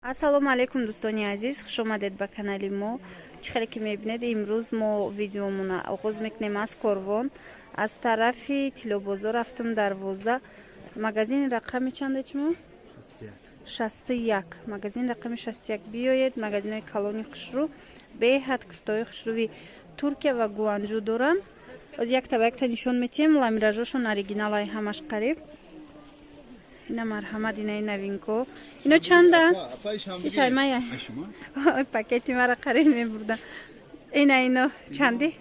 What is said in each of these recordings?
Ассалому алайкум, дӯстони азиз, хуш омадед ба канали мо. Чӣ хеле ки мебинед, имрӯз мо видеомона оғоз мекунем аз Корвон, аз тарафи Тиллобозор, рафтум дарвоза, магазини рақами чанда чимо? 61, магазин рақами 61. Биёед, магазинои калони хушрӯ, беҳад куртои хушрӯи Туркия ва Гуанҷу доранд. Оз якта ба якта нишон метиҳем. Ламиражошон оригиналай ҳамаш қариб. Ина, марҳамат, инаи новинко. Ино чанда? Ишаймая пакети мара қариб мебурда. Ина, ино чанди?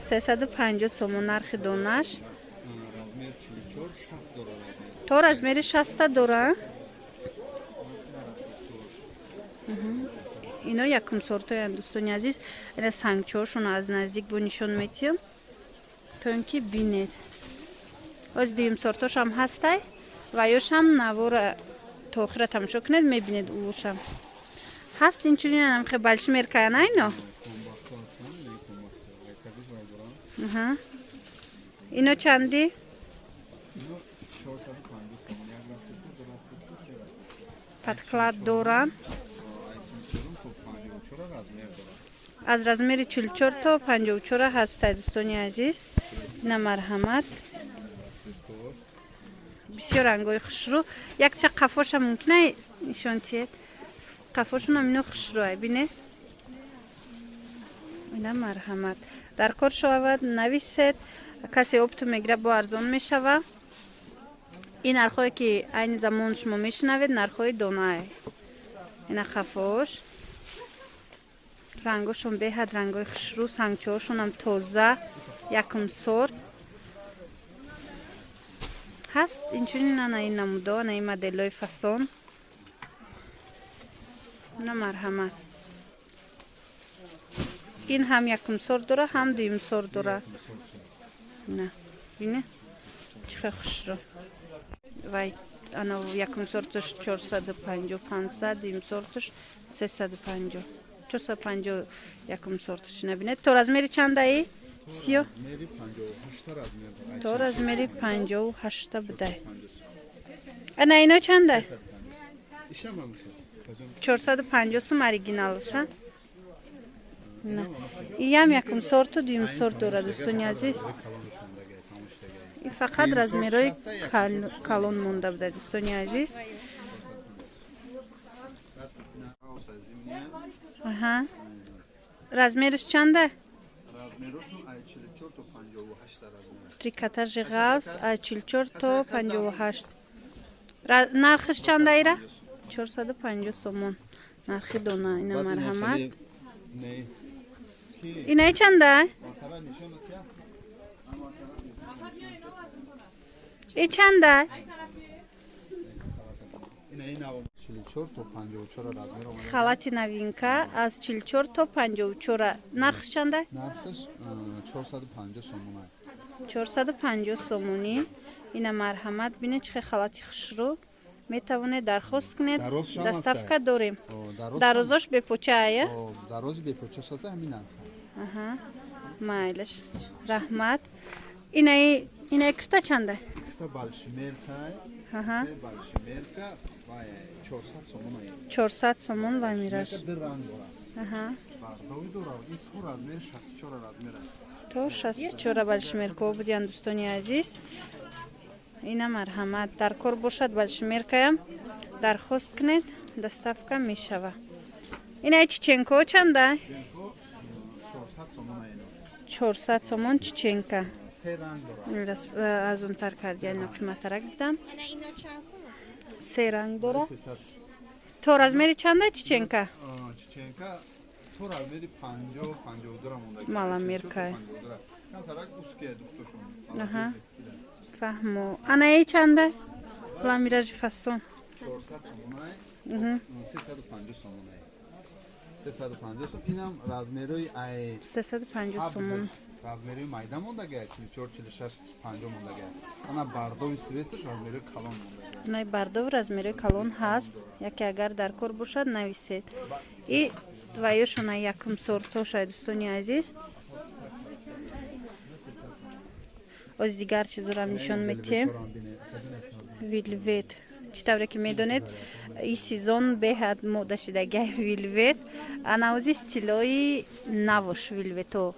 350 сомон нархи донаш. То размери 60-та дора. Ино якум сортоянд, дӯстони азиз. Ина сангчоҳошон аз наздик бо нишон метиҳам, то ин ки бинед. Оз дуюм сортошам ҳастай ва ёшам навора то охира тамошо кунед, мебинед. Ушам ҳаст, инчунин анамхе балшмеркаяна ино. Ино чанди? Подклад доранд, аз размери 44 то 54 ҳастай, дӯстони азиз. Ина, марҳамат, бисёр рангҳои хушрӯ. Якча қафоша мумкина нишон тиҳед? Қафошунам ино хушрӯай, бинед. Ина, марҳамат, дар кор шавад, нависед. Касе опту мегира, бо арзон мешава. Ин нархҳое ки айни замон шумо мешунавед, нархҳои донаай. Ина қафош, рангошон беҳад рангҳои хушрӯ, сангчоҳошонам тоза, якум сорт ҳаст. Инчунин ана ин намудо, ана ин моделҳои фасон. На, марҳамат, ин ҳам якум сорт дора, ҳам дуюм сорт дора. На, бине, чӣ хел хушрӯ. Вай, ана якум сорташ 450, 500, дуюм сорташ 350, 450 якум сорташ. Набинед, то размери чандаи? Сиё то размери 58-та будай. Ана ино чанда? 450 сум оригиналша. Иям якум сорту дуюм сорт дорад, дӯстони азиз. И фақат размерҳои калон монда буда, дӯстони азиз. Аҳа, размериш чанда? Трикотажи ғафз аз 44 то 58. Нархиш чанда ира? 450 сомон нархи дона. Ина, марҳамат, инаи чанда? И чанда? Халати новинка аз 44 то 54. Нархш чанда? Нархш 450 сомон. 450 сомонӣ. Ина, марҳамат, бинед, чӣ хел халати хушрӯ. Метавонед дархост кунед, доставка дорем. Дарозош бепочаая? Дарози бепочаш ҳаста, ҳамин нарх. Аҳа, майлаш, раҳмат. Инаи, инаи кирта чанда? Кирта балшимеркай. Балшимерка 400 сомон. 400 сомон ламираш. То 64 балшимеркаҳо будиянд, дӯстони азиз. Ина, марҳамат, дар кор бошад, балшимеркаям дархост кунед, доставка мешава. Инаи чиченкаҳо чанда? 400 сомон чиченка. Арзонтар кардиян, қиматтарак дидам. Се ранг дора. То размери чанда чиченка? Маламеркай, фаҳмо. Анаи чанда? Ламиражи фасон. 350 сомон. Размери майда мондага, 44, 46, 50 мондага. Ана бардови светаш размери калон мондага. Най, бардов размери калон ҳаст. Яке агар дар кор бошад, нависед. И ваёшона якум сортошай, дӯстони азиз. Оз дигар чизорам нишон метиҳем. Вилвет. Чӣ тавре ки медонед, ин сезон беҳад мода шидагиай вельвет. Анавзи стилои навош вельвето.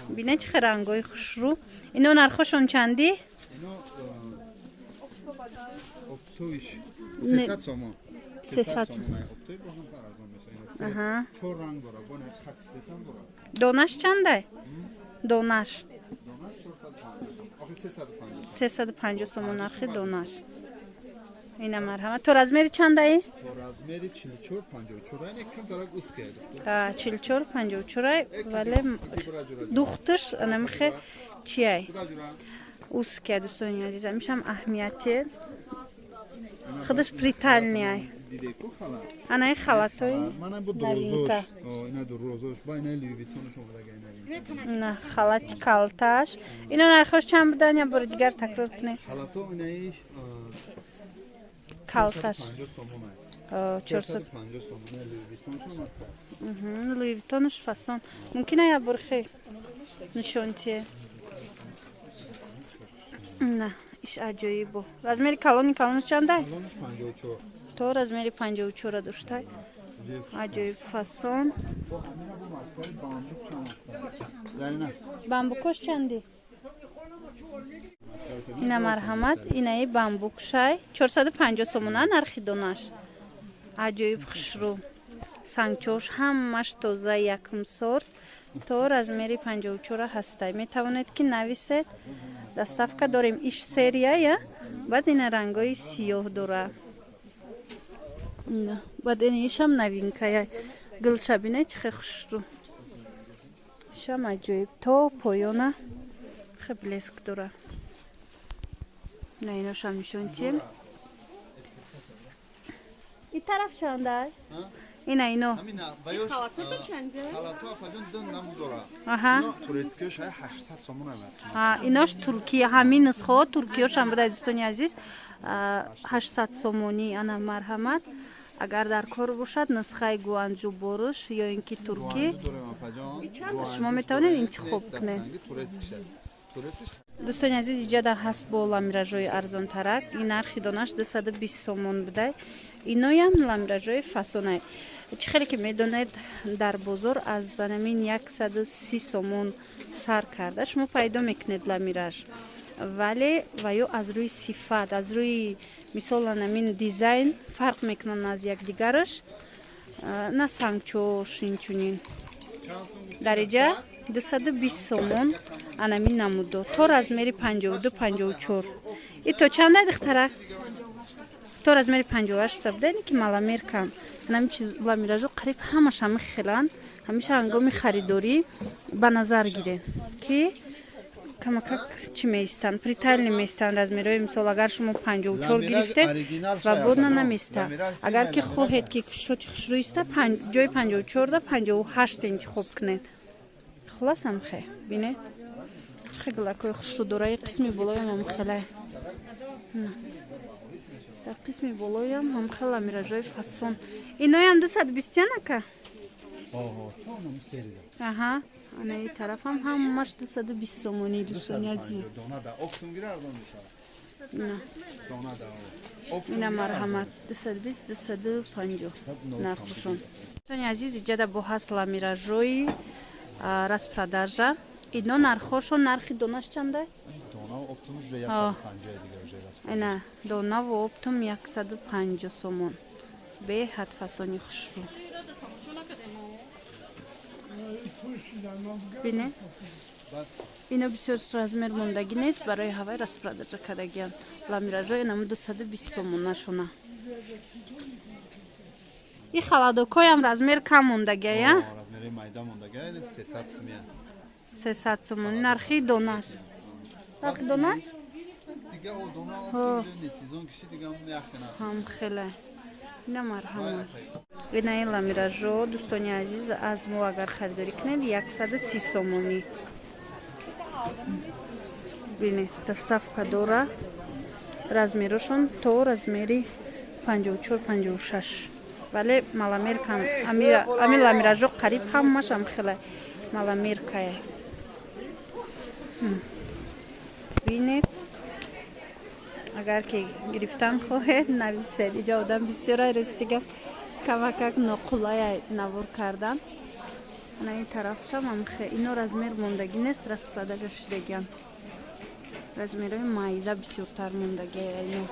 Бинед, чӣ хел рангҳои хушрӯ. Ино нархошон чандӣ? Ино оптовиш 300 сомон. 300. Сомон. Оптови бо ҳам арзон мешавад. Чор ранг дора, бо хак сетам дора. Донаш чандай? Донаш? Донаш 450. Охи 350. 350 сомон нархи донаш. Ина марҳамат. То размери чандаи? То размери 44 54. Яъне камтарак узкая. 44 54, вале духташ анамихе чияй? Узкая, дӯстони азиз. Амишам аҳамияте. Худаш притальный. Анаи халатои новинка. Ина дурозош, ба ина Луи Виттонш омадага ина. На халати калташ. Ино нархош чанд будан, я бори дигар такрор кунед? Халато инаи калташ. 50 сомон. 400. 450 сомон Луи Виттонш омад. Луи Виттонш фасон. Мумкина я бори хел нишон тие. На, иш аҷоибо. Размери калони калонаш чандай? Калонаш 54. То размери 54 доштай. Аҷоиб фасон. Бо ҳамина бо маскаи бамбук чанд аст? Зарина. Бамбукош чанди? Ина марҳамат, инаи бамбук шай 450 сомона нархи донаш. Аҷоиб хушрӯ. Сангчош ҳамаш тоза, якум сорт. То размери 54 ҳастай. Метавонед ки нависед. Доставка дорем. Иш серия я. Баъд ина рангои сиёҳ дора. Ина. Баъд ина ишам новинка я. Гулша бинед, чӣ хел хушрӯ. Ишам аҷоиб. То поёна хел блеск дора. На, иношам нишон тием. И тараф чандай? Ина ино. Ҳамина ваёш. Халатото чанде? Халато апаҷон ду намуд дора. Аҳа. Ино турецкиё шай 800 сомон ама. Инош Туркия, ҳамин нусхаҳо туркиёшам буда, дӯстони азиз. 800 сомонӣ. Ана марҳамат. Агар дар кор бошад нусхаи Гуанҷу боруш ё ин ки туркӣ, Гуанҷу дорем, апаҷон. шумо метавонед интихоб кунед. Турецкий шай. Турецкий. Дӯстони азиз, иҷада ҳаст бо ламиражои арзонтарак. Ин нархи донаш 220 сомон будай. Иноям ламиражои фасонай. Чӣ хеле ки медонед, дар бозор аз замин 130 сомон сар карда шумо пайдо мекунед ламираж, вале ва ё аз рӯи сифат, аз рӯи мисол анамин дизайн фарқ мекунанд аз якдигараш. На сангчош инчунин. Дар иҷа 220 сомон анамин намудо то размери 52 54. И то чандай, духтарак? То размери 58 буда, ки маломер кам. Анами чиз ламиражо қариб ҳамаш ҳами хеланд. Ҳамеша ҳангоми харидорӣ ба назар гиред, ки камакак чӣ меистанд, притальный меистанд размерҳои. Мисол, агар шумо 54 гирифтед, свободно намеиста. Агар ки хоҳед, ки шоти хушрӯ иста, ҷои 54 да 58 интихоб кунед. Хулас, амхе бинед, чӣ гулакҳои хушрӯ дора. И қисми болоям ҳам хеле, дар қисми болоям ҳам хеле ламиражои фасон. Иноям 220 ака. Аҳа, анаи тарафам ҳамаш 220 сомонӣ, дӯстони азиз. Дона да оптом гира арзон мешавад. На. Дона да. Ина марҳамат, 220, 250 нархушон. Дӯстони азиз, иҷада бо ҳаст ламиражои распродажа. Ино нархошон, нархи донаш чанда? Дона оптом уже 150 дига уже распродажа. Ина донаву оптом 150 сомон. Беҳад фасони хушрӯ. Бине, ино бисёр размер мондагӣ нест, барои ҳавай распродажа кардагиан. Ламиражои наму 220 сомонашона. И халадокоям размер кам мондагия. Размери майда мондага, 300 сомон. 300 сомонӣ нархи донаш, нархи донаш. Дига о дона оптом не сезон киши дига яхена. Ҳам хеле. Ина марҳамат, инаи ламиражо, дӯстони азиз, аз мо агар харидорӣ кунед, 130 сомонӣ. Бинед, доставка дора. Размерошон то размери 54 56, вале маломер кам. Ами ламиражо қариб ҳамаш ам хеле маломеркае. Бинед. Агар ки гирифтан хоҳед, нависед. Иҷа одам бисёр, рости гап, камакак ноқулая навор кардан. Ана ин тарафшам ино размер мондагӣ нест, распродажа шудагиам. Размерҳои майда бисёртар мондагӣ ино.